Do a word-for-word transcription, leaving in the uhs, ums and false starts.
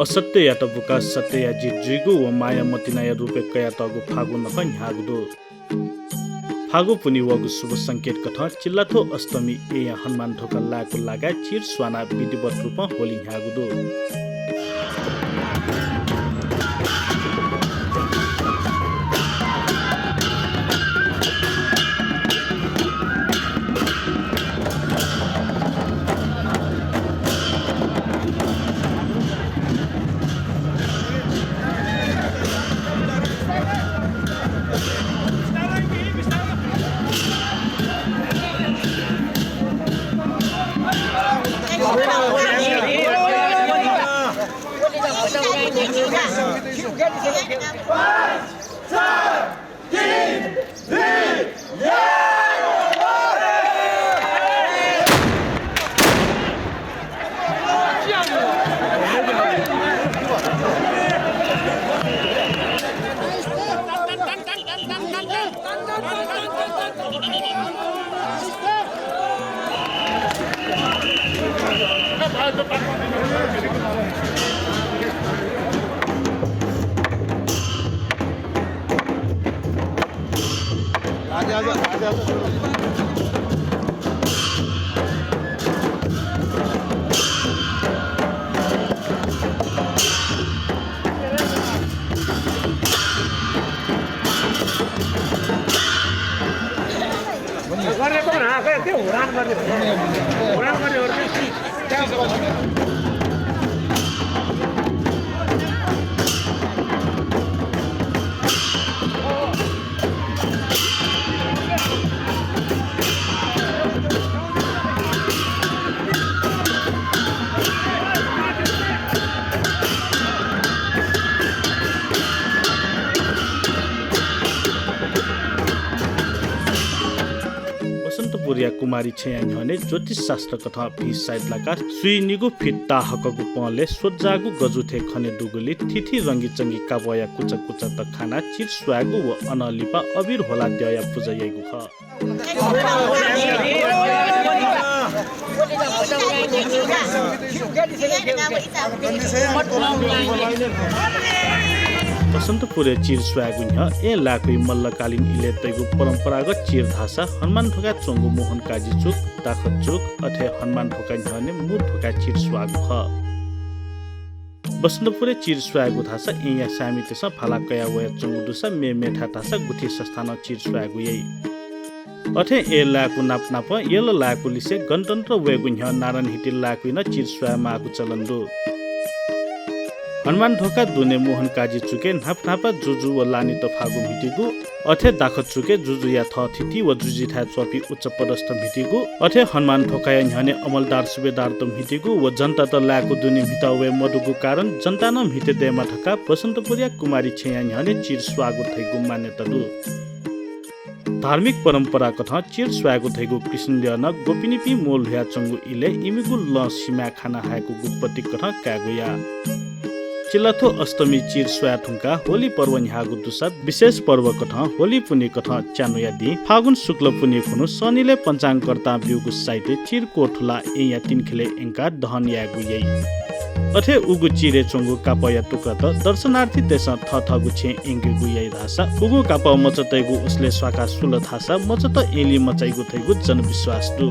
असत्ययात बुकाः सत्यया जित जुइगु व माया मतिनाया रूपय् कयातःगु फागु नखः न्ह्याःगु दु। फागु पुन्हि वःगु शुभ संकेत कथं चिल्लाथ्व अष्टमी येँया हनुमान ध्वखा लाय्कू लागाय् चिर स्वानाः विधिवत रूपं होली न्ह्याःगु दु। बसन्तपुरया कुमारी छेँया न्ह्यःने ज्योतिष शास्त्र कथं भिं साइत लाकाः सुइ निगू फिट ताःहाकःगु पंलय् स्वज्जाःगु गजु थें खने दुगुलिं थीथी रंगीचंगी कापःया कुचा कुचा तक खानाः चिर स्वायेगु व अनं लिपा अबिर ह्वलाः द्यःया पुजा याइगु खः। बसन्तपुरय् चिर स्वायेगु न्ह्यः येँ लाय्कुइ मल्लकालीन इलय् तइगु परम्परागत चिर धाःसा हनुमान ध्वखाय् च्वंगु मोहन काजी चुक, दाखत चुक, अथे हनुमान ध्वखा न्ह्यःने मू ध्वखाय् चिर स्वाःगु खः। बसन्तपुरय् चिर स्वायेगु धाःसा येँया सायमितय्सं भाला कयाः वयाच्वंगु दुसा मेमेथाय् धाःसा गुथि सस्तानं चिर स्वायेगु याइ। अथें येँ लाय्कू नाप नापं यल लाय्कूलिसे गणतन्त्र वयेगु न्ह्यः नारायणहिति लाय्कुइ नं चिर स्वाये माःगु चलन दु। हनुमान ध्वखा दुने मोहन काजी चुकय् न्हापा न्हापा जुजु व लानित फाःगु म्हितीगु, अथे दाखत चुकय् जुजुया थःथिति व जुजुथाय् च्वंपिं उच्चपदस्थ म्हितीगु, अथे हनुमान ध्वखाया न्ह्यःने अमलदार सुबेदारत म्हितीगु व जनतात लाय्कू दुने म्हितः वये मदुगु कारण जनतां नं म्हिते दयेमा धकाः बसन्तपुरया कुमारी छेँया न्ह्यःने चिर स्वाःगु धइगु मान्यता दु। धार्मिक परम्परा कथं चिर स्वायेगु धइगु कृष्णद्यः नं गोपिनीपिं म्वःल्हुयाच्वंगु इलय् इमिगु लं सिमाय् खाना हायेकूगु प्रतीक कथं कायेगु याः। चिल्लाथ्व अष्टमी चिर स्वाये धुंकाः होली पर्व न्ह्याःगु दुसा विशेष पर्व कथं होली पुन्हि कथं च्यान्हुया दिं फागुन शुक्ल पुन्हि खुन्हु सनिलय् पञ्चाङ्गकर्तां ब्यूगु साइतय् चिर क्वथुलाः येँया तिनिखिलय् यंकाः दहन यायेगु याइ। अथे उगु चिरय् च्वंगु कापःया टुक्रात दर्शनार्थीतय्सं थःथःगु छेँय् यंकेगु याइ धाःसा उगु कापः मचा तइगु उसलय् स्वाकाः सुल धाःसा मचात येँलि मचाइगु धइगु जनविश्वास दु।